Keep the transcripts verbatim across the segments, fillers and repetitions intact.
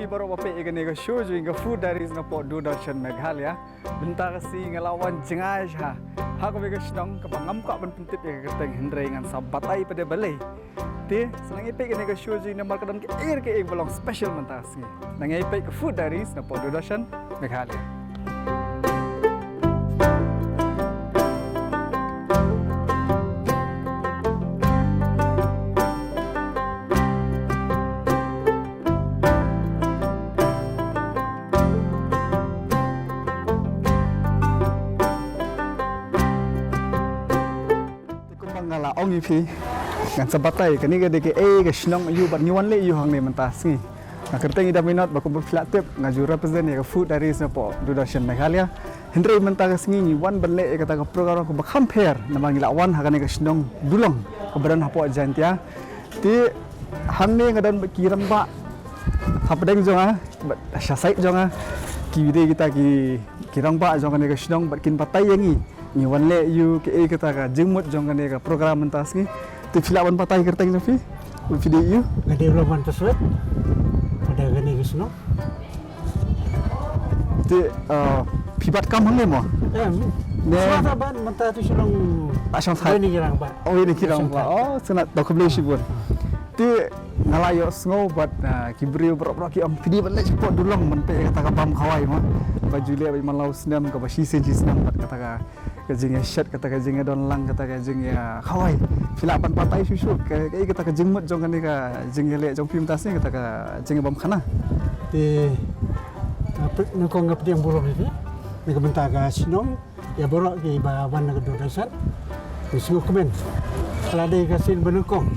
Baroh ba peit ïa kane ka show jong ngi ka Food Diaries na pdeng Doordarshan Meghalaya. Mynta ka sngi nga la wan jngai sha ha kawei ka shnong kaba ngam kwah ban pyntip ïa ka kyrteng, hynrei ngan sa batai pat de balei. Te sa nang ïa peit kane ka show jong ngi namar ka don kaei kaei kaba long special mynta ka sngi. Nang ïa peit ka Food Diaries na pdeng Doordarshan Meghalaya. Te kumba nga la ong ïa phi, ngan sa batai kane ka dei kaei ka shnong aiu bad ngi wan leh aiu hangne mynta sngi. Nga kyrteng i Daminot, bad kumba phi la tip nga ju represent ïa ka Food Diaries na pdeng Doordarshan Meghalaya. Hynrei mynta ka sngi ngi wan ban leh ïa kata ka program kaba kham pher namar ngi la wan ha kane ka shnong Dulong kaba don hapoh Jaintia. Te hangne nga don bad ki rangbah hapdeng jong nga bad sha side jong nga, ki dei kita ki, ki rangbah jong kane ka shnong bad kin batai ïa ngi ngi wan leh aiu, kaei kata ka jingmut jong kane ka program mynta sngi. Te phi lah ban batai kyrteng jong phi? Phi dei aiu? Nga dei u Longwan Paswet. Nga dei kane ka shnong. Te, uh, phi bat kam hangne mo? Em. Ne. Shuwa ta ban mynta tu shu long. Ah, shong thait. Wei na ki rangbah. Oh, wei na ki rangbah. Oh, sngewbha, to khublei shibun. Te nga la ïohsngew bad, uh, ki briew baroh baroh ki ong phi dei ban leit shapoh Dulong ban peit ïa kata ka bam khawai mo. Ba ju leh bad man la u snem kaba shisien shisnem bad kata ka, ka jingïashet, kata ka jingïadon lang, kata ka jingïakhawai. Phi lah ban batai shuh shuh kaei kata ka jingmut jong kane ka jingïaleh jong phi mynta sngi, kata ka jingïabam khana. Te nga peit, nyngkong nga pdiang burom ïa phi na ka bynta ka shnong, ïa baroh kiba wan na ka Doordarshan. Te sngewkmen, ka la dei ka sien ba nyngkong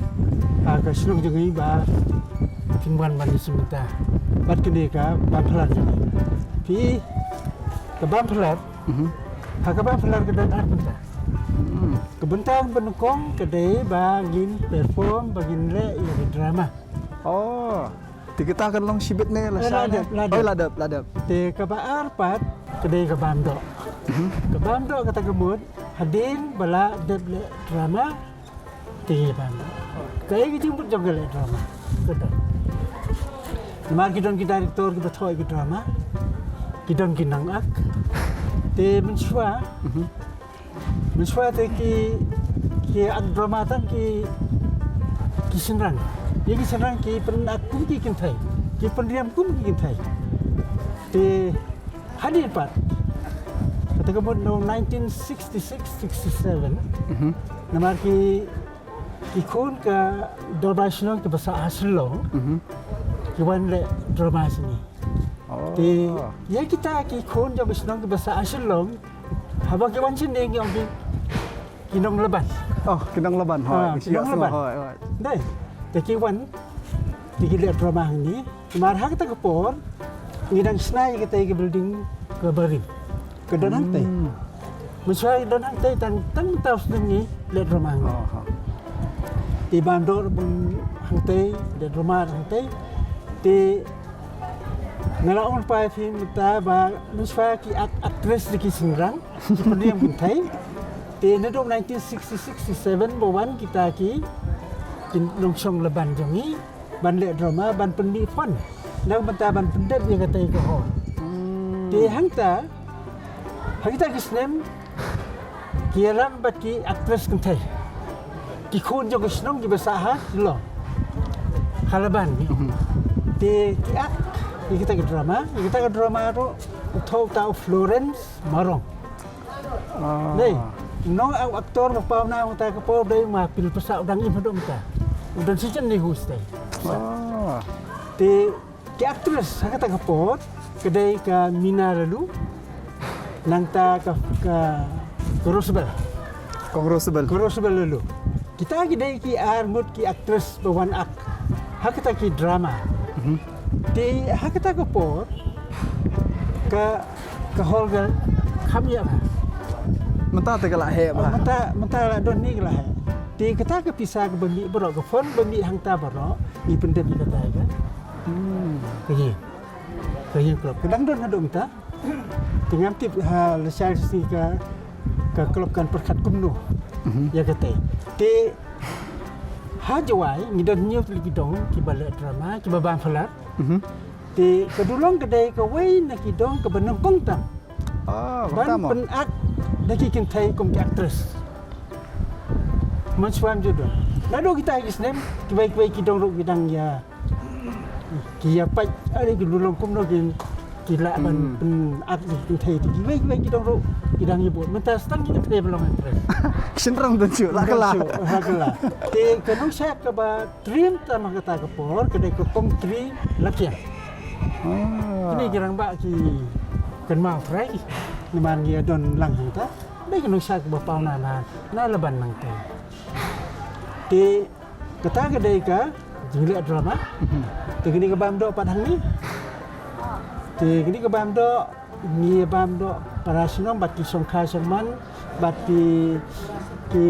ha ka shnong jong ngi ba phin wan ban ïashem bynta bad kane ka bam phyllaw jong ngi. Phi, ka bam phyllaw, mhm, ha ka bam phyllaw ka don ar bynta. Hmm. Ka bynta ba nyngkong ka dei ba ngin perform, ba ngin leh ïa ka drama. Oh. Te kata kan long shibit ne la, eh, sha la dep, ne? La dep. Oh, la dep, la dep. Te kaba ar pat ka dei ka bam doh. Mhm. Ka bam doh kata ka mut hadien ba la dep leh drama, te ka bam doh. Kaei ka jingmut jong ka leh drama? Ka don, namar ki don ki director kiba thoh ïa ka drama, ki don ki nongakt. Te mynshuwa, mhm, mynshuwa te ki, ki act drama tang ki, ki shynrang. Ïa ki shynrang ki pynakt kum ki kynthei, ki pynriam kum ki kynthei. Te hadien pat, kata ka mut na u nineteen sixty-six sixty-seven, mhm, namar ki, ki khun ka Dorbar Shillong kiba sah ha Shillong, mhm, ki wan leh drama shane. Oh. Te ïa kita ki khun jong ka shnong kiba sah ha Shillong, haba ki wan shane ngi ong ki, ki nong Laban. Oh, ki nong Laban, hooid. Ha, ki nong Laban. Hooid, hooid. Dei. Te ki wan, te ki leh drama hangne. Namar ha kata ka por ngi dang shna ïa kata ka building kaba rim. Ka don hangtei. Hmm. Mynshuwa ka don hangtei tang, tang mynta u snem ngi leh drama hangne. Oh, ha. Te bam doh ruh bun hangtei, leh drama hangtei. Te nga la ong pat ïa phi mynta ba mynshuwa ki act, actress da ki shynrang, ki pynriam kynthei. Te naduh nineteen sixty-six sixty-seven ba wan kita ki, ki nongshong Laban jong ngi ban leh drama, ban pynmih fund na ka bynta ban pyndep ïa kata ka hall. Hmm. Te hangta, ha kita ki snem ki ïalam bad ki actress kynthei, ki khun jong ka shnong kiba sah ha Shillong, ha Laban. Mhm. Te ki act ïa kita ka drama, ïa kita ka drama ruh u thoh uta u Florence Marong. Ah. Dei, nong, u actor ba paw na uta ka por dei ma pil pasa u dang im haduh mynta. U don season ne host dei. Ah. Te ki actress ha kata ka por ka dei ka Mina Lalu, nangta ka, ka, ka Rosabel. Kong Rosabel. Kong Rosabel Lalu. Kita ki dei ki ar ngut ki actress ba wan act ha kita ki drama. Mhm. Te ha kata ka por ka, ka hall ka kham ïa ba. Mynta te ka la heh ba. Mynta, mynta la don ne ka la heh. Te kata ka pisa kaba mih baroh, ka fund ba mih hangta baroh ngi pyndep ïa kata ka. Hmm. Ka ïing. Ka ïing club. Ka dang don haduh mynta. Te ngam tip ha lashai shisngi ka, ka club kan pyrkhat kumno. Mhm. Ïa kata. Te ha Jowai ngi don hynñiew tylli ki dong kiba leh drama, kiba bam phyllaw. Mhm. Te ka Dulong ka dei kawei na ki dong kaba nyngkong tam. Ah, ban pynat da ki kynthei kum ki actress. Mynshuwa ju don. Naduh kita ki snem, kiwei kiwei ki dong ruh ki dang ïa, ki ïa peit, ah, ki Dulong kumno ki, ki lah ban pynat da ki kynthei. Kiwei kiwei ki dong ruh ki dang ïa bud. Mynta tang ki kynthei ba long actress. Ki shynrang don shuh, la kylla. La kylla. Te ka nongshad kaba trim tam ha kata ka por ka dei ka Kong Tri Lakiang. Kine ki rangbah ki kynmaw trai, namar ngi ïa don lang hangta. Dei ka nongshad kaba paw na, na, na Laban nangta. Te kata ka dei ka jingleh drama. Te kane ka bam doh pat hangne. Te kane ka bam doh, ngi bam doh para shnong bad ki shongkha shongman bad ki, ki,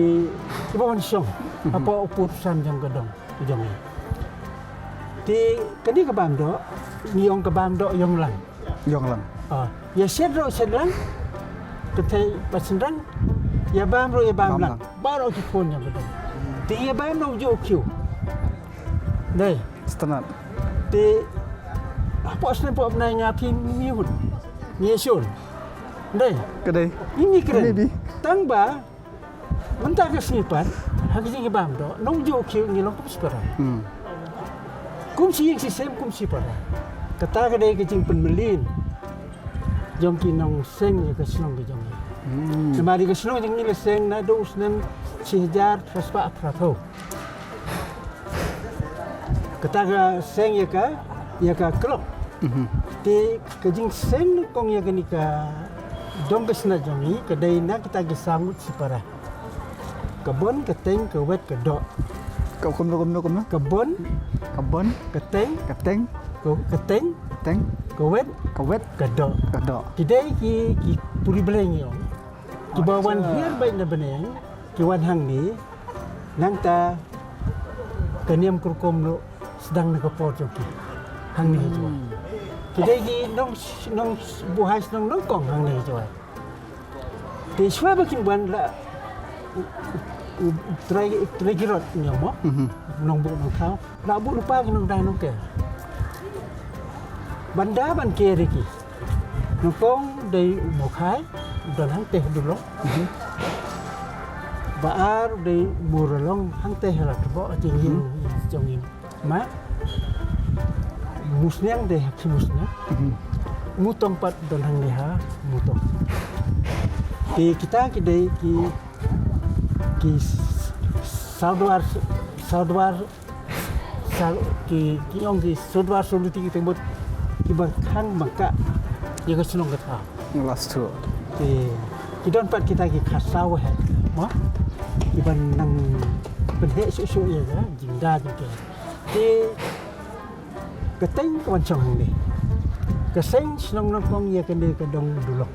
kiba wan shong hapoh u pud sam jong ka dong jong ngi. Te kane ka bam doh, ngi ong ka bam doh ïong lang. Ïong lang. Ah, ïa shet ruh shet lang. Kynthei bad shynrang, ïa bam ruh ïa bam lang. Baroh ki khun jong ka dong. Te ïa bam ruh ju khiew. Dei. Sngewtynnat. Te hapoh snem hapoh bnai nga phi mihun. Ngi shun. Dei. Ka dei. Ngi ngi kren. Maybe. Tang ba mynta ka sngi pat ha ka jingïabam doh nong ju khiew ngi long kum shi para. Hmm. Kum shi ïing shi sem kum shi para. Kata ka dei ka jingpynmlien jong ki nongseng ïa ka shnong ka jong ngi. Hmm. Namar ïa ka shnong jong ngi la seng naduh u snem shi hajar phra spah phra phew. Kata ka seng ïa ka, ïa ka clock. Mhm. Te ka jingseng nyngkong ïa kane ka dong ka snat jong ngi ka dei na kita ki saw ngut shi para. Ka Bon, ka Teng, ka Wet, ka Doh. Ka kumno, kumno, kumno? Ka Bon. Ka Bon. Ka Teng. Ka Teng. Ka, ka Teng. Ka Teng. Ka Wet. Ka Wet. Ka Doh. Ka Doh. Ki dei ki, ki puri Blei ngi ong. Kiba wan hiar beit na bneng, ki wan hangne, nangta ka niam ka rukom ruh sdang na ka por jong ki. Hangne ha Jowai. Hmm. Ki dei ki nong, nongbuhai shnong nyngkong hangne ha Jowai. Te shuwa ba kin wan la, u, u, u trai, trai Kirot ngi ong mo. Mhm. Nongbuh nongthaw. La buh lypa ki nongdai nongker. Ban da ban ker ïa ki. Nyngkong dei u Mokhai, u don hangtei ha Dulong. Mhm. Ba ar dei u Muralong hangtei ha Latboh, jingïing jong ngi. Ma Musniang dei ha Khimusniang. Mhm. Mutong pat don hangne ha Mutong. Te kita ki dei ki, ki s-, sawdwar, sawdwar Sa, ki, ki ong ki sawdwar sawluti kita mut kiba khang bangkah ïa ka shnong ka thaw. Last two. Ki, ki don pat kita ki khatsaw he. Mo? Kiba nang pynheh shuh shuh ïa ka jingda jong ki. Ki, ka Teng ka wan shong hangne. Ka seng shnong nyngkong ïa kane ka dong Dulong.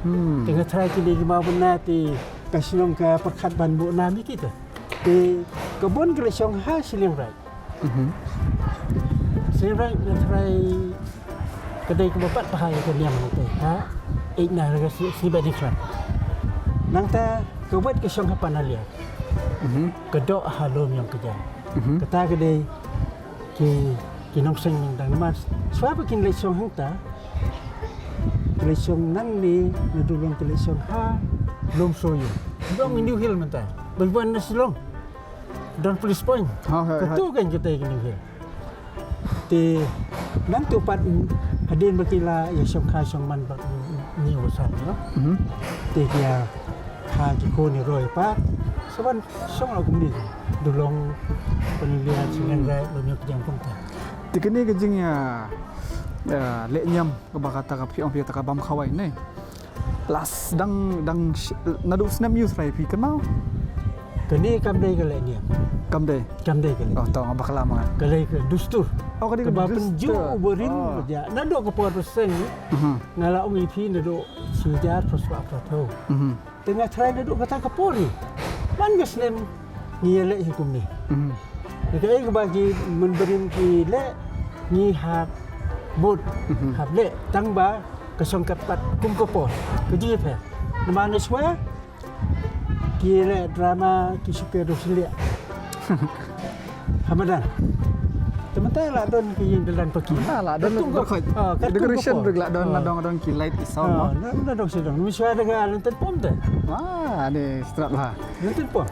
Hmm. Te nga tharai kine ki mawbynna te ka shnong ka pyrkhat ban buh nam ïa kita. Te ka Bon ka la shong ha Shiliang Raid. Mhm. Shiliang Raid nga tharai ka dei kaba pat bha ïa ka niam hangtei ha. Eit na ka sngi, sngi Bainikhrat. Nangta ka Wet ka shong ha Panaliar. Mhm. Ka Doh ha Lum Ïong Kjang. Mhm. Kata ka dei ki, ki nongseng dang namar shuwa ba kin leit shong hangta. Ki leit shong nangne na Dulong ki leit shong ha Lum Soyung. Dong New Hill mynta. Ba wan na Shillong. Don police point. Ha, ha, ha. Katu kan kita ki New Hill. Te nangtu pat hadien ba ki la ïa shongkha shongman bad ni u san, no? Mhm. Te ki ïa ha ki khun ïa roi pat. Sa wan shong la kumne. Dulong, Panaliar, Shiliang Raid, Lum Ïong Kjang kumta. Te kane ka jingïa, ïa, leh niam kaba kata ka phi ong phi kata ka bam khawai ne. Last dang, dang sh-, naduh snem ïa u Trai phi kynmaw? Kane kam dei ka leh niam. Kam dei? Kam dei ka leh. Oh, to nga bakla ma nga. Ka dei ka dustur. Oh, ka dei ka dustur. Kaba pynjuh u barim ka jia. Naduh ka por ba seng. Mhm. Nga la ong ïa phi naduh shi hajar phra spah phra phew. Mhm. Te nga tharai naduh kata ka por hi. Man ka snem ngi ïa leh hi kumne. Mhm. Te kaei kaba ki mynbarim ki leh ngi hap bud, mhm, hap leh tang ba ka shong kat pat kum ka por. Ka jingïapher. Namar na shuwa ki leh drama ki shu pher dong shu leh. Ha madan. Te mynta la don ki ïing dlan paki. Ah, la don. Katkum ka, ah, katkum ka decoration por. Ruh la don, la don, don ki light ki sound, ah, mo. Na, na don sha don. Mynshwa da ka lynti pom te. Ah, ni strat la. Lynti pom.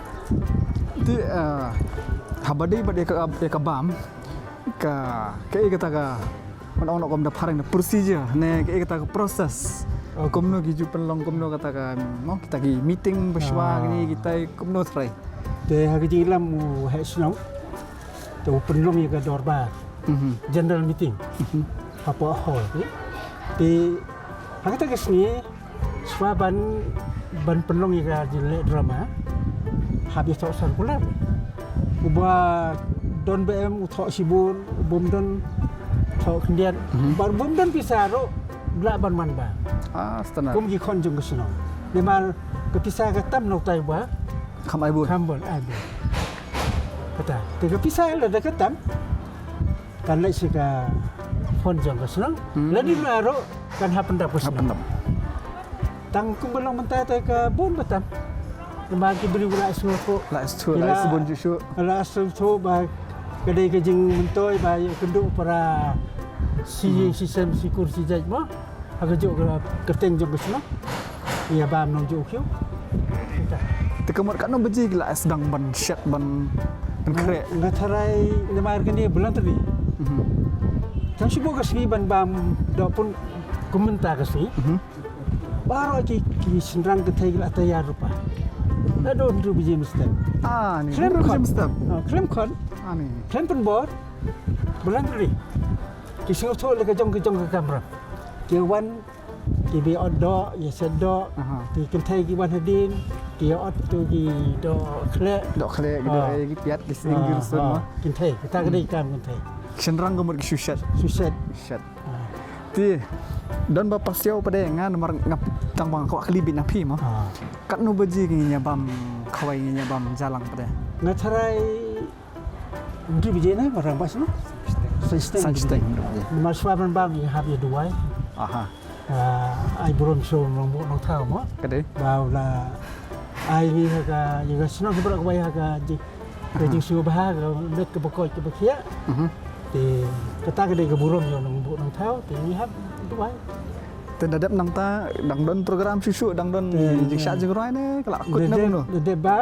Te, ah, haba dei bad ïa ka, ïa ka bam, ka, kaei kata ka, ngan ong noh kum da phareng da procedure, ne kaei kata ka process. Okay. Kumno ki ju pynlong, kumno kata ka, mo, kita ki meeting, ba shuwa, ah, kine kita, kumno trai. Te ha ka jingïalam u heh shnong. Te u pynlong ïa ka dorbar. Mhm. General meeting. Mhm. Hapoh hall, eh. Te ha kata ka sngi, shuwa ban, ban pynlong ïa ka jingleh drama, hap ïa thoh circular. Uba don ba em u thoh shibun, u bym don thoh khyndiat. Mhm. Ba u bym don pisa ruh, u lah ban man bam. Ah, standard. Kum ki khon jong ka shnong. Namar ka pisa ka tam na utai uba kham ai bun. Kham bun, ai bun. Kata. Te ka pisa lada ka tam, kan leit sha ka fund jong ka shnong. Hmm. Lada mih ruh kan hap pyndap ka shnong. Hap pyndap. Tang kumba long mynta te ka bun ba tam. Namar ki briew la sngewthuh. La sngewthuh, la sngewthuh, la sngewthuh ba ka dei ka jingmyntoi ba ïakynduh para shi ïing shi sem shi kur shi jait mo. Ha kajuh ka kyrteng jong ka shnong. Ïa bam nongjuh u khiew. Te ka mut katno baje ki la sdang ban shet ban, ban khreh? Nga tharai namar kane voluntary. Mhm. Tang shu buh ka sngi ban bam doh pun kum mynta ka sngi. Mhm. Baroh ki, ki shynrang kynthei ki la tayar rupa. Naduh hynriew baje mynstep. Ah, ni. Khlem hynriew baje khot. Mynstep. Ah, khlem khot. Ah, ni. Khlem pynbor. Voluntary. Ki sngewthuh la ka jong ka jong ka kamram. Ki wan ki ba ot doh, ïa shet doh, aha, ki kynthei ki wan hadien, ki ot tu ki doh khleh. Doh khleh, ki doh, ah, eh, ki piat, ki sning, ki, ah, rusun, ah, ma. Kynthei, kita ka dei kam kynthei. Shynrang ka mut ki shu shet. Shu shet. Shet. Ah. Te, don ba pasiaw pat de nga namar nga tang ba nga kwah kylli beit na phi, ma. Ah. Katno baje ngin ïa bam khawai ngin ïa bam jalang pat de? Nga tharai Hynriew baje ne, marang ba shu. San shiteng. San shiteng. Namar shuwa ban bam ngi hap ïa duwai. Aha. Ah, ai burom sha u nongbuh nongthaw mo. Ka dei. Ba u la ai ngi ha ka, ïa ka shnong ki baroh kawei ha ka jing, ka jingsngewbha, ka met kaba koit kaba khiah. Mhm. Te kata ka dei ka burom ïa u nongbuh nongthaw, te ngi hap duwai. Te da dep nangta dang don program shuh shuh, dang don jingshah jingrwai ne ka la kut ne kumno? Da dep ba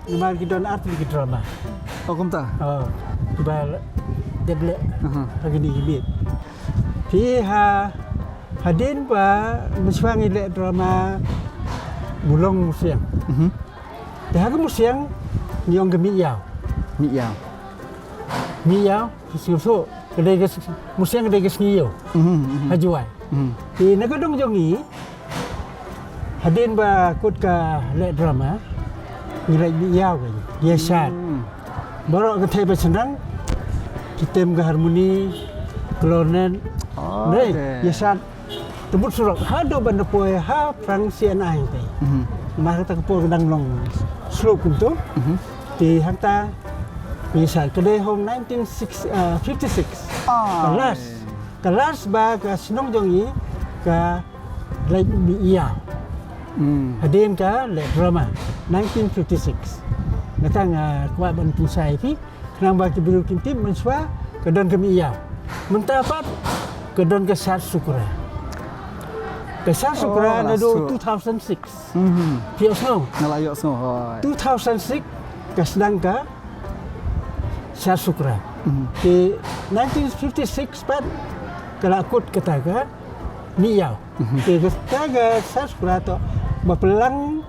Namar ki don ar tylli ki drama. Oh, kumta? Oh, kiba la dep leh. Aha. Ha kine ki miet. Phi ha, hadien ba mynshwa ngi leh drama Mulong Musiang. Mhm. Te ha ka Musiang ngi ong ka Mih Ïaw. Mih Ïaw. Mih Ïaw, ki sngewthuh. Ka dei ka s-, Musiang ka dei ka sngi ïew. Mhm, mhm. Ha Jowai. Mhm. Te na ka dong jong ngi, hadien ba kut ka leh drama, ngi leit Mih Ïaw ka, ïa shad. Hmm. Baroh ka thei ba shynrang, ki tem ka harmoni, clarinet. Oh, dei, okay. Ïa shad. Te mut surok, haduh ban da poi ha phrang C N I te. Mhm. Namar kata ka por ka dang long slow kumto. Mhm. Te hangta, ïa shad. Ka dei hong nineteen six, uh, fifty-six. Ah. Ka last. Ka last ba ka shnong jong ngi ka leit Mih Ïaw. Hmm. Hadien ka leh drama nineteen fifty-six. Nga tang, ah, kwah ban pynsngew ïa phi. Khnang ba ki briew kin tip mynshwa ka don ka Mih Ïaw. Mynta pat ka don ka Shad Sukra. Ka Shad Sukra, oh, naduh two thousand six. Mhm. Phi ïohsngew? Nga la ïohsngew, hooid. Two thousand six ka sdang ka Shad Sukra. Mhm. Te nineteen fifty-six pat ka la kut kata ka Mih Ïaw. Mhm. Te kata ka Shad Sukra to ba pynlang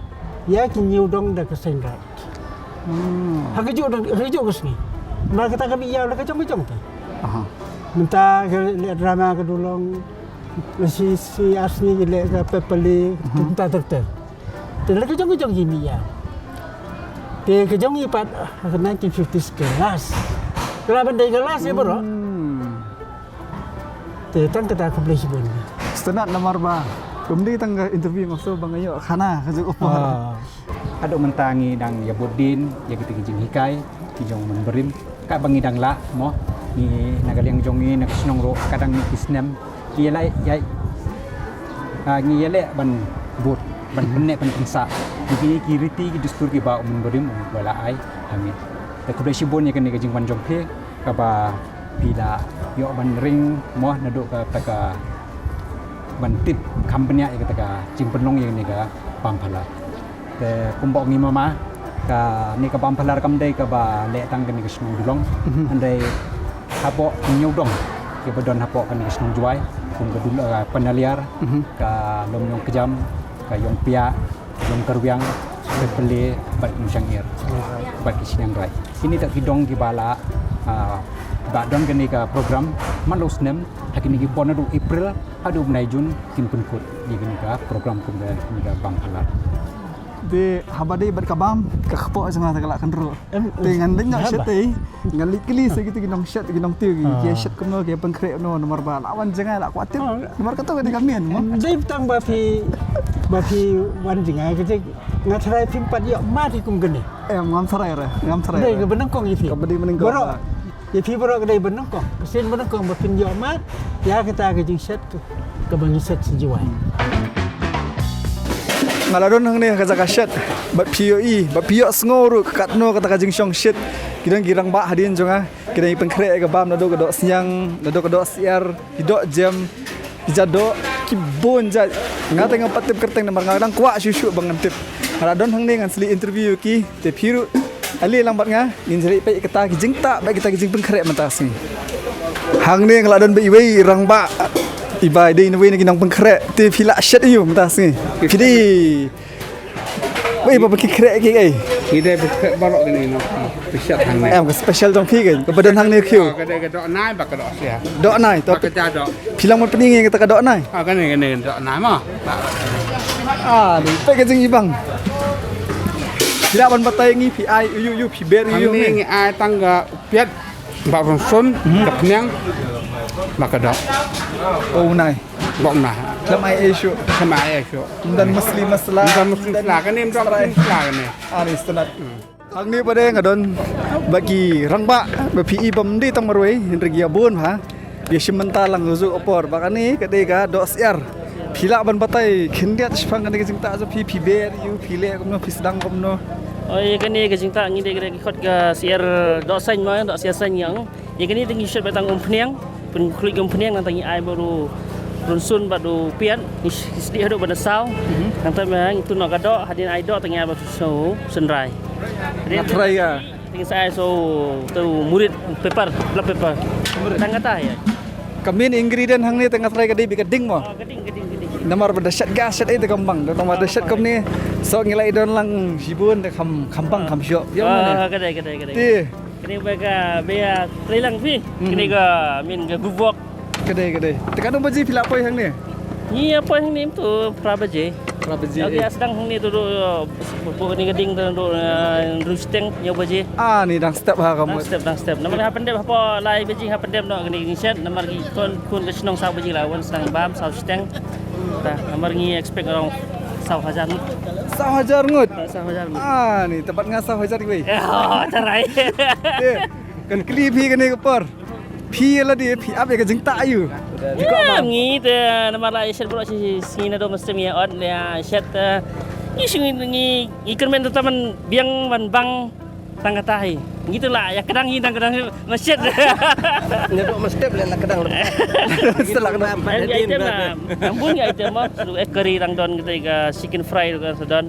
ïa ki ñiewdong da ka Seiñraij. Hmm. Ha kajuh dong, ha kajuh ka sngi. Namar kata ka Mih Ïaw la ka jong ka jong te. Aha. Mynta ka leh drama ka dulong, la shi, shi ar sngi ka leh ka Pepali, mhm, mynta ter ter. Te la ka jong ka jong ki Mih Ïaw. Te ka jong ngi pat, ah, nineteen fifties ka last. Ka la ban dei ka last ïa baroh. Hmm. Te tang kata, khublei shibun. Sngewtynnat namar ba ym dei tang ka interview, nga sngew ba nga ïoh khana ka jong u. Ah. Haduh mynta ngi dang ïa bud dien ïa kita ki jinghikai ki jong u Myntbrim. Katba ngi dang lah mo, ngi na ka liang jong ngi, na ka shnong ruh, ka dang mih ki snem. Ngi ïa leh, ïa, ah, ngi ïa leh ban bud, ban pynneh, ban pynsah ïa ki, ki riti, ki dustur kiba u Myntbrim u ba la ai ha ngi. Te khublei shibun ïa kane ka jingwan jong phi kaba Phi la ïoh ban ring mo naduh kata ka ban tip kham bniah ïa kata ka jingpynlong ïa kane ka bam phalar. Te kumba ong i mama, kane ka bam phalar kam dei kaba leh tang kane ka shnong Dulong. Mhm. Hynrei hapoh hynñiew dong kiba don hapoh kane ka shnong Jowai, kum ka Dul-, ah, Panaliar, mhm, ka Lum Ïong Kjam, ka Ïong Piah, Dong Karwiang, Pepele, bad Umshang Ir, bad ki Sniang Rai. Kine tang ki dong kiba la, ah, ba don kane ka program man la u snem, ha kine ki por naduh April haduh u bnai Jun kin pynkut ïa kane ka program kum kane ka bam phalar. Te haba dei bad ka bam, ka kpoh jong nga te ka la kynruh. Em, te ngan leit noh shet te. Ngan leit kylli sa kito ki nongshet, ki nongtiew, ki, ah, ki shet kumno, ki pynkhreh kumno, namar ba la wan jngai la kwah tip. Ah. Namar kato ka dei ka main mo. Dei tang ba phi, ba phi wan jngai ka jing. Nga tharai phim pat ïoh mad ïa kum kane. Em, ngam tharai re, ngam tharai re. Dei kaba nyngkong ïa phi. Kaba dei ba nyngkong. Baroh. Ïa phi baroh ka dei ba nyngkong. Ka sien ba nyngkong ba phin ïoh mad ïa kata ka jingshet kaba ngi shet sha Jowai. Nga la don hangne ha ka jaka shet, bad phi ïohi, bad phi ïohsngew ruh katno kata ka jingshong shet. Ki don ki rangbah hadien jong nga, ki don ki pynkhreh ïa ka bam naduh ka doh sniang, naduh ka doh syiar, ki doh jem, ki jait doh, ki bun jait. Nga te ngam pat tip kyrteng namar nga dang kwah shuh shuh ba ngan tip. Nga la don hangne ngan sa leit interview ïa ki, te phi ruh ale lang bad nga, ngin sa leit peit ïa kita ki jingtah bad kita ki jingpynkhreh mynta ka sngi. Hangne nga la don bad iwei i rangbah, iba i dei iwei na ki nongpynkhreh, te phi la shet aïu mynta ka sngi? Phi dei Wei, ba, ba ki khreh ki ei? Ngi dei ba khreh baroh kine no. Ba shet hangne. Em, ka special jong phi kein, kaba don hangne khiew. Ah, ka dei ka doh nai, ba ka doh syiar. Doh nai, to. Ba ka ja doh. Phi long ban pyni ngi kata ka doh nai? Ah, kane, kane, kane doh nai mo. Ah, ni, peit ka jingibang. Phi lah ban batai ngi phi ai ïu ïu, phi ber ïu ïu. Hangne ngi ai tang ka piat, ba rynsun, ka phniang, ba ka doh. Oh, nai. Bok na. Khlem ai ei shuh. Khlem ai ei shuh. Ym don masli masla. Ym don masli masla. Kane ym don masli masla kane. Ani stunat. Hangne pat de nga don bad ki rangbah ba phi i bym dei tang marwei, hynrei ki ïa bun bha. Ki shim bynta lang ha ka por. Bad kane ka dei ka doh syiar. Phi lah ban batai khyndiat shaphang kane ka jingtah jong phi, phi ber ïu, phi leh kumno, phi sdang kumno? Oi, kane ka jingtah ngi dei ka dei ki khot ka syiar doh saiñ mo, doh syiar saiñ ïa nga. Ïa kane te ngi shet beit tang umphniang, pynkhluit umphniang, nangta ngi ai beit u rynsun bad u piat, ngi sdieh haduh ban da saw. Mhm. Nangta ngi tun noh ka doh, hadien ai doh te ngi ai beit u synrai. Nga tharai ka. Te ngi sa ai sa u, te u murit pepper, black pepper. Murit. Tang kata ïa. Ka main ingredient hangne te nga tharai ka dei beit ka ding mo. Oh, ka ding, ka ding, ka ding. Namar ba da shet gas shet ei te kam bang, namar da shet kumne. So ngi la i don lang shibun te kham, kham bang, kham shoh. Ïa, oh, ka dei, ka dei, ka dei. Te Kane ba ka, ba ïa trei lang phi. Mhm. Kane ka, min ka gubok. Ka dei, ka dei. Te katno baje phi la poi hangne? Ngi ïa poi hangne to phra baje. Phra baje. Okay, eh. Ïa sdang hangne to, to, to, kane ka ding to, to, eh, hynriew shiteng, hynñiew baje. Ah, ni dang step ha ka mut. Dang step, dang step. Namar hapdeng hapoh lai baje hapdeng noh kane ka shet, namar ki khun, khun ka shnong saw baje la wan sdang bam, saw shiteng. Ta, namar ngi expect around saw hajar ngut. Saw hajar ngut? Ah, saw hajar ngut. Ah, ni, te bad nga saw hajar iwei. Oh, tarai. Te, kan kylli phi kane ka por. Phi la dei, phi ap ïa ka jingtah aïu? Ïa, ngi te, namar la shet baroh shi, shi sngi naduh mynstep ngi ot, la shet, eh, ngi shu ngi, ngi, ngi kyrmen te tang ban biang ban bang. Tang kata hi. Ngi te la ïa kdang hi, tang kdang hi. Masjid. Naduh mynstep la kdang. Mynstep la kdang. Em, ïa item la. Nang bun ïa item mo. Shu ek kari tang don kita ka chicken fry tu kan sa don.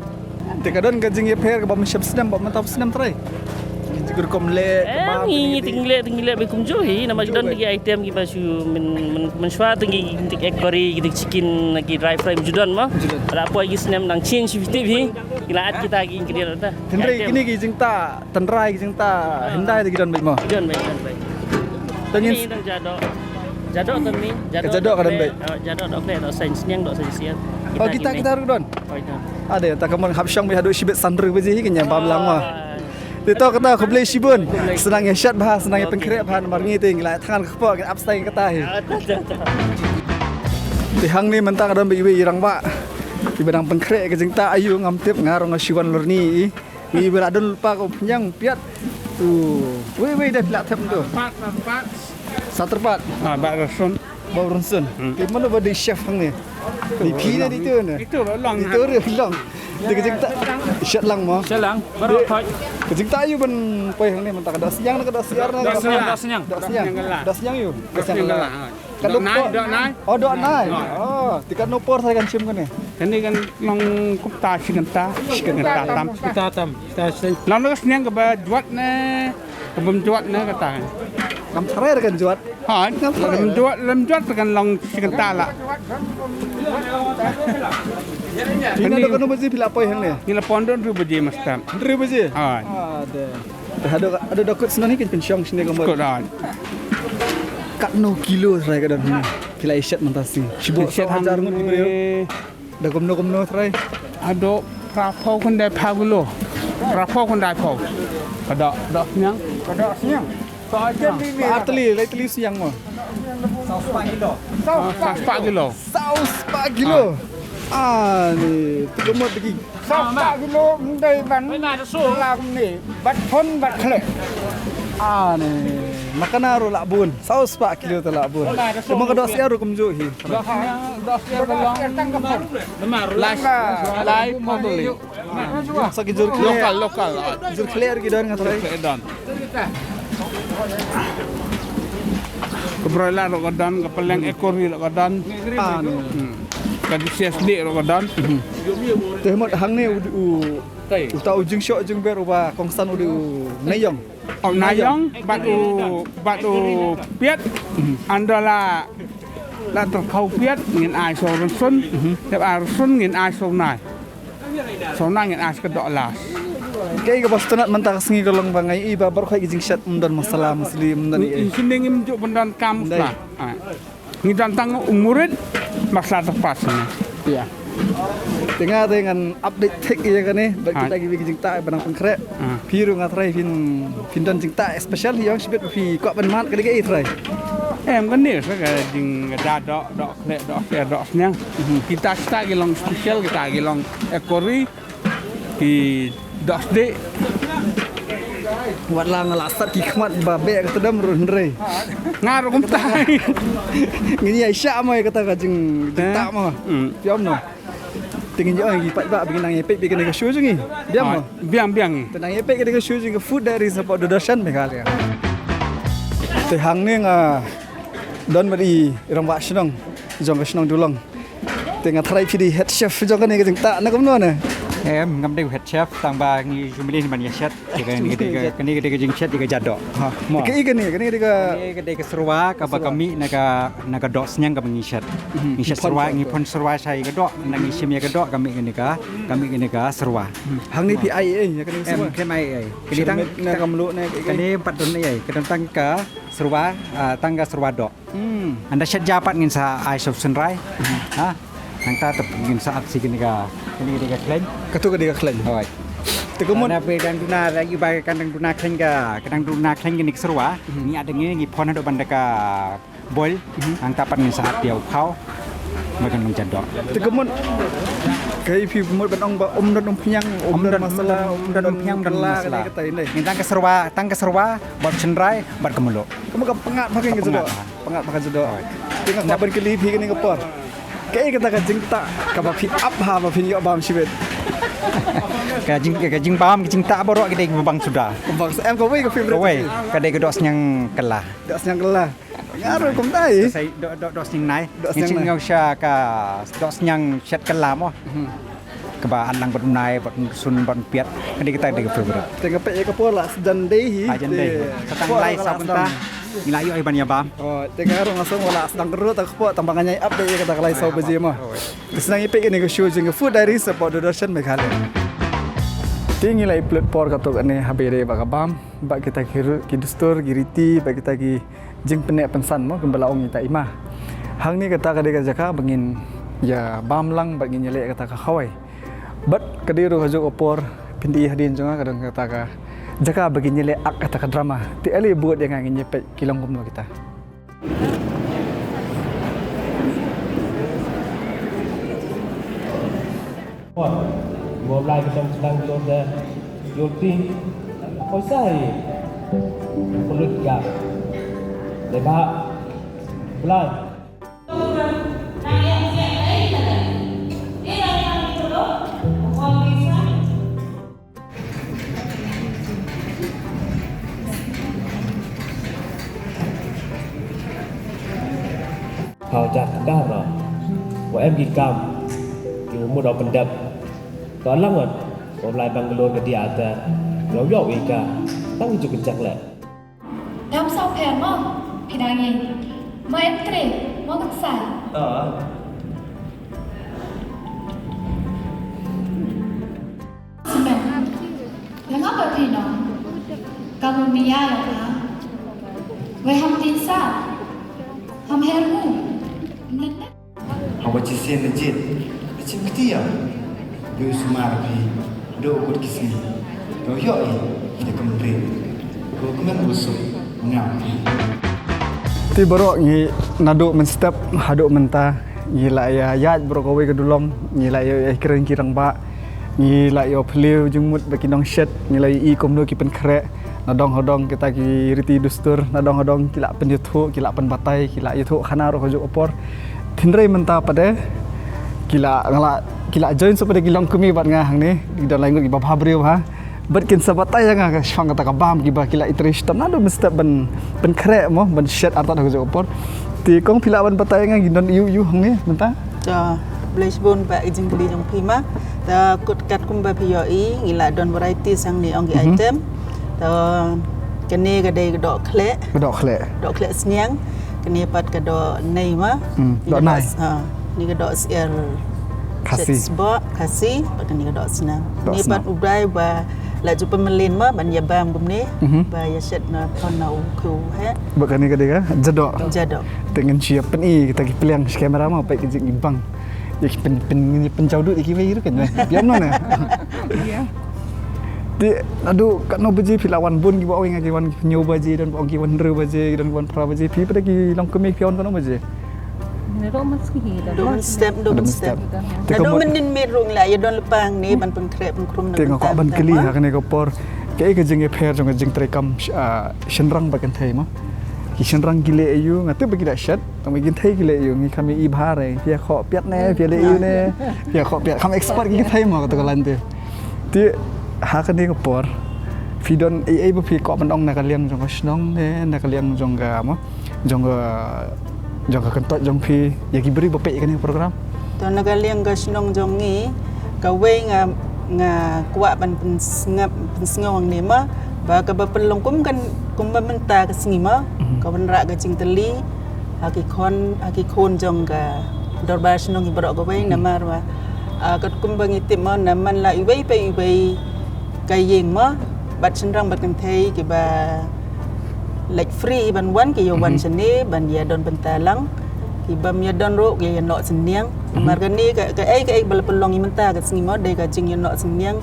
Te ka don ka jingïapher kaba mynshep snem bad mynta snem trai. Ki jingkyrkhu leh, em, kebab, ngi, ngi te ngi leh, te ngi leh bad kumjuh hi, namar ki don ki item kiba shu myn, myn, mynshuwa te ngi, ngi ek kari, ngi chicken, ki dry fry kumjuh don mo. Kumjuh don. Lada poi ki snem nang change fifty hi. Ngi la add kita ki ingredient ta. Hynrei kine ki jingtah tynrai, ki jingtah hyndai te ki don beit mo? Don beit, don beit. Te ngin kine dang ja doh. Ja doh te mi, ja doh, ja doh ka don beit. Oh, ja doh doh khleh, doh saiñ sniang, doh saiñ syiar. Oh, kita, kita ruh don. Oh, don. Ade, ta ka mon hap shong beit haduh shibit san hynriew baje hi kane bam lang mo. Oh. Te to kata khublei shibun. Khublei. Sdang ïa shet bha, sdang ïa pynkhreh bha, namar ngi te ngi la thngan ka kpoh, ngi ap sdang ïa kata hi. Ah, to, to, to. Te hangne mynta ka don beit iwei i rangbah. Iba dang pynkhreh ka jingtah aïu ngam tip, nga rong nga shu wan lorni i. Ngi ba la don lypa ka umphniang piat. Tu. Wei, wei, da phi la thep tu. Pat, pat, pat. Sa tyrpad. Ah, ba rynsun. Ba rynsun. Hmm. Te mano ba dei chef hangne? Ni phi ne, dei tu ne? Itu long. Itu long. Te ka jingtah shet lang mo. Shet lang, baroh thoi. Ka jingtah ïa u ban poi hangne mynta ka Dohsniang ne ka Dohsiar ne ka Dohsniang, Dohsniang. Dohsniang. Dohsniang ïa u. Dohsniang Kylla. Dohnai, Dohnai. Oh, Dohnai. Oh, te katno por sa kan shim kane? Kane kan long kumta shi kynta, shi kynta tam. Shi kynta tam. Shi kynta tam. Long na ka sniang kaba jwat ne kaba ym jwat ne kata. Ngam tharai kan jwat. Ha, ngam tharai. Lem jwat, lem jwat kan long shi kynta lah. Phi naduh katno baje phi la poi hangne? Ngi la poi naduh hynriew baje mynstep. Hynriew baje? Ha. Ah, de. Haduh, haduh da kut sngewbha hi kan pynshong shane ka mut. Kut da. Katno kilo trai ka don hangne? Phi la ïa shet mynta shi. Shibun shet hajar ngut ki briew. Da kumno kumno trai? Haduh phra phew khyndai phew kilo. Phra phew khyndai phew. Ka doh, Dohsniang. Ka Dohsniang. Ar tylli, lai tylli sniang mo. Saw spah kilo. Saw spah kilo. Saw spah kilo. Ah, ni, tu ka mut dagi. Saw spah kilo, ym dei ban. Lam ni, bad phone, bad khleh. Ah, ni, makana ruh lah bun. Saw spah kilo te lah bun. Te mo ka Dohsiar ruh kumjuh hi. Dohsiar, Dohsiar ka long. Lai, lai phew tylli. Sa ki jur khleh. Local, local. Jur khleh ruh ki don nga trai. Khleh don. Ka broiler ruh ka don, ka pylleng ekori ruh ka don. Ah, ni. Hmm. Ka D C S D ruh ka don. Te mut hangne u, u, uta u jingshoh jingber uba kongsan u dei u Naiong. U Naiong bad u, bad u Piat. Ynda la, la tyrkhong u Piat ngin ai sha u Rynsun. Te ai u Rynsun ngin ai sha u Nai. Sha u Nai ngin ai sha ka Dohlas. Kaei kaba sngewtynnat mynta ka sngi ka long ba nga ïohi ba baroh khoit ki jingshet ym don masala masli ym don ei ei. Ngi shim ne ngim ju ban don kam masala. Ngi don tang u murit, masala tyrpad shane. Ïa. Te nga te ngan update thik ïa kane bad kita kiwei ki jingtah ba nang pynkhreh. Phi ruh nga trai phin, phin don jingtah special ïa nga shibit ba phi kwah ban mad ka dei kaei trai? Em, kane sa ka jing, ka doh, doh khleh, Dohsiar, Dohsniang. Kita, kita ki long special, kita ki long ekori. Ki Dohsdih. Wat la nga la sat ki khmat ba beh ka tdem ruh hynrei. Nga ruh kumta. Ngin ïa shah mo ïa kata ka jing, jingtah mo. Phi ong mo. Te ngin ïa ong ki paidbah ba ngin nang ïa peit beit kane ka show jong ngi. Biang mo. Biang, biang. Te nang ïa peit kane ka show jong ngi ka Food Diaries hapoh Doordarshan Meghalaya. Te hangne nga don bad i rangbah shnong jong ka shnong Dulong. Te nga tharai phi dei head chef jong kane ka jingtah ne kumno ne? Em, ngam dei head chef tang ba ngi ju mlien ban ïa shet. Kane ka dei ka, kane ka dei ka jingshet ïa ka jadoh. Ha, mo. Kaei kane, kane ka dei ka, kane ka dei ka syrwa kaba ka mih na ka, na ka Dohsniang kaba ngi shet. Ngi shet syrwa, ngi phong syrwa sha ïa ka doh, ngi shim ïa ka doh ka mih kane ka, ka mih kane ka syrwa. Hangne phi ai ei ïa kane ka syrwa? Em, khlem ai ei. Kane tang na ka mluh ne kaei? Kane pat don ei, ka don tang ka syrwa, ah, tang ka syrwa doh. Hmm. Ynda shet ja pat ngin sa ai sha u synrai. Ha? Nangta te ngin sa ap sha kane ka, kane ka dei ka khlaiñ. Katu ka dei ka khlaiñ. Hooid. Te ka mut. Nangta phi dang duna, lagi ba ka dang duna khlaiñ ka, ka dang duna khlaiñ kane ka syrwa. Ngi ïa dang ngi, ngi phong haduh ban da ka boil. Nangta pat ngin sa ap ïa u phaw. Ba kan long jadoh. Te ka mut. Kaei phi mut ban ong ba ym don umphniang, ym don masala, ym don umphniang, ym don masala. Ngi tang ka syrwa, tang ka syrwa, bad synrai, bad ka mluh. Ka mut ka pyngngad bha ka jadoh. Pyngngad bha ka jadoh. Te nga kwah ban kylli phi kane ka por. Kaei kata ka jingtah kaba phi ap ha ba phin ïoh bam shibit? Ka jing, ka jingbam, ka jingtah baroh ki dei kiba bang suda. Bang suda. Em, kawei ka favorite. Kawei ka dei ka Dohsniang Kylla. Dohsniang Kylla. Nga ruh kumta ei. Doh, doh, Dohsniang Nai. Dohsniang Nai. Ngi shu ïoh sha ka Dohsniang shet kylla mo. Kaba ar lang bad u Nai, bad u Rynsun, bad u Piat. Ka dei kata ka dei ka favorite. Te nga peit ïa ka por la sdang dei hi. La sdang dei. Sa tang lai saw kynta. Ngi la ïoh hi ban ïa bam. Oh, te nga ruh nga sngew la sdang ruh ta ka por tang ba nga ñiah ap dei ïa kata ka lai saw baje mo. Te sdang ïa peit kane ka show jong ka Food Diaries hapoh Doordarshan Meghalaya. Te ngi la ïa pynlut por katto katne haba ïadei bad ka bam bad kita ki ru-, ki dustur, ki riti, bad kita ki jingpynneh pynsan mo, kumba la ong ita i ma. Hangne kata ka dei ka jaka ba ngin ïa bam lang bad ngin ïa leh kata ka khawai. Bad ka dei ruh kajuh ka por phin dei hadien jong nga ka don kata ka jaka ba ngin ïa leh ak kata ka drama. Te ale bud ïa nga ngin ïa peit ki long kumno kita. Mo Blai, ka dang sdang jur da jur ti. Pisa hi. Pulut ga. Dei ba Blai. Hau jar ka ro. Wa em ki kam. Ki mut o pendap. To lang wan. Wa lai Bangalore ka dia ta. Yow yow ika. Tang ju ka jak le. Dam sa pher mo. Pinangi. Ma em tre. Mo kan sai. Ah. Simen. Lengah ba pino. Kamu mia ya ka. Wei ham tin sa. Ham her mu. Nene. Hawa chisien na jit. Chim kti ya. Lu sumar phi. Do kut kisi. Do yo i. De kemri. Ko kemen usuk. Ngam phi. Ti baroh ngi naduh mynstep haduh mynta ngi la ïa ïaid baroh kawei ka dulom, ngi la ïa ïa kren ki rangbah, ngi la ïa phliew jingmut ba ki nongshet, ngi la ïa i kumno ki pynkhreh, nadong hadong kita ki riti dustur, nadong hadong ki la pynïathuh, ki la pynbatai, ki la ïathuh khana ruh ka juk ka por. Hynrei mynta pat de ki la, nga la, ki la join sa pat de ki longkmie bad nga hangne, ki don lai ngut kiba bha briew ha. Bad kin sa batai ïa nga ka shong kata ka bam kiba ki la i trei shitom naduh mynstep ban pynkhreh mo, ban shet artat ha ka juk ka por. Te kong phi lah ban batai ïa nga ki don ïu ïu hangne mynta. To, blei shibun ba i jingkylli jong phi ma. Ta kut kat kumba phi ïohi, ngi la don variety hangne ong ki Mhm. item. To, kane ka dei ka doh khleh. Ka doh khleh. Doh khleh sniang. Kane pat ka doh nei ma. Hmm, Ni doh ka doh nai. s-, ha. Ni ka doh syiar Khasi. Shet sboh, Khasi, pat kane ka doh snam. Doh Ni snam. pat u dai ba la ju pynmlien ma ban ïa bam kumne, Mhm. ba ïa shet na phon na u khu he. Ba kane ka dei ka jadoh. Jadoh. Te ngin shu ïa pyni kita ki pliang shi kamera ma peit ka jingibang. Ïa ki pyn, pyn, pyn jauh dut ïa kiwei ruh kan. Biang no ne. Ïa. Te naduh katno baje phi la wan bun kiba ong ïa nga ki wan hynñiew baje, don ba ong ki wan hynriew baje, don ki wan phra baje, phi pat ki longkmie phi wan katno baje? Naduh mynstep, naduh Naduh mynstep. mynstep. Te Naduh ka mut mynnin miet ruh ngi la ïa don lypa hangne ban pynkhreh pynkrum na Te nga kwah ban kylli ha kane ka por. Kaei ka jingïapher jong ka jingtreikam, ah, shynrang bad kynthei mo. Ki shynrang ki leh aïu, nga tip ba ki da shet, tang ba ki kynthei ki leh aïu, ngi kham ïa i bha re, phi ïa khoh piat ne, phi ïa leh aïu ne, phi ïa khoh piat, kham expert ki kynthei mo, kata ka lain te. Te, ha kane ka por, phi don ei ei ba phi kwah ban ong na ka liang jong ka shnong ne, na ka liang jong ka mo, jong ka, jong ka kyntoit jong phi, ïa ki briew ba peit ïa kane ka program? To na ka liang ka shnong jong ngi, kawei nga, nga kwah ban pynsngap, pynsngew hangne ma, ba kaba pynlong kum kan, kumba mynta ka sngi ma, Mhm. ka wanrah ka jingtylli, ha ki khon, ha ki khun jong ka dorbar shnong hi baroh kawei, Mhm. namar ba, ah, katkum ba ngi tip ma, na man la iwei pa iwei ka ïing ma, bad shynrang bad kynthei kiba leit free ban wan ki ïa wan Mhm. shane, ban ïa don bynta lang. Ki bym ïa don ruh ki ïa noh synñiang. Mhm. Namar kane ka, kaei kaei ba la pynlong ïa mynta ka sngi mo, dei ka jingïa noh synñiang.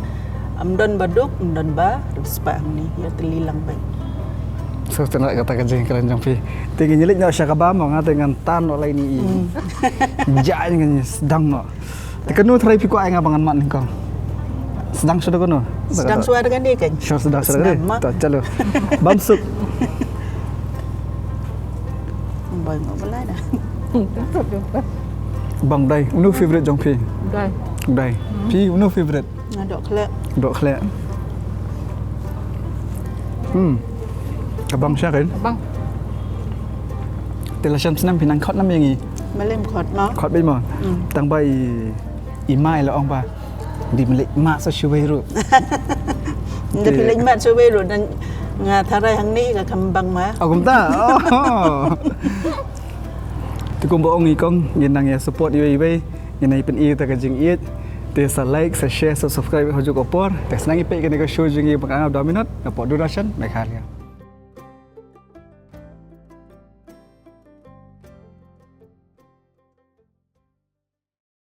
Ym don ba duk, ym don ba riewspah hangne, ïa tylli lang beit. So, tynrai kata ka jingkren jong phi. Te ngin ïa leit noh sha kaba mo, nga te ngan tan noh lai ni i. Hmm. Jai ngan sdang noh. Te kano trai phi kwah ai nga ba ngan mad nyngkong? Sdang shuwa da kano? Sdang shuwa da kane kan? Shuwa sdang shuwa da kane. Sdang ma. To, chalo. Bam suk. Bang, nga balai da. Bang dai, uno favorite jong phi? Dai. Dai. Hmm. Phi uno favorite? Nga doh khleh. Doh khleh. Hmm. Ka bang sha kan? Bang. Te la shem snem phi nang khot nam ïa ngi? Malim khot ma. Khot beit ma. Hmm. Tang ba i, i mai la ong ba ym dei leit mad sa shuwei ruh. Ym dei phi leit mad shuwei ruh, dan nga tharai hangne ka kham bang ma. Oh, kumta. Oh. Te kumba ong i kong, ngin nang ïa support iwei iwei, ngin nang ïa pyni ïa ka jingïeit. Te sa like, sa share, sa subscribe ha kajuh ka por. Te sngap ïa peit kane ka show jong ngi ba ka nga Dominant, na Port Doordarshan Meghalaya.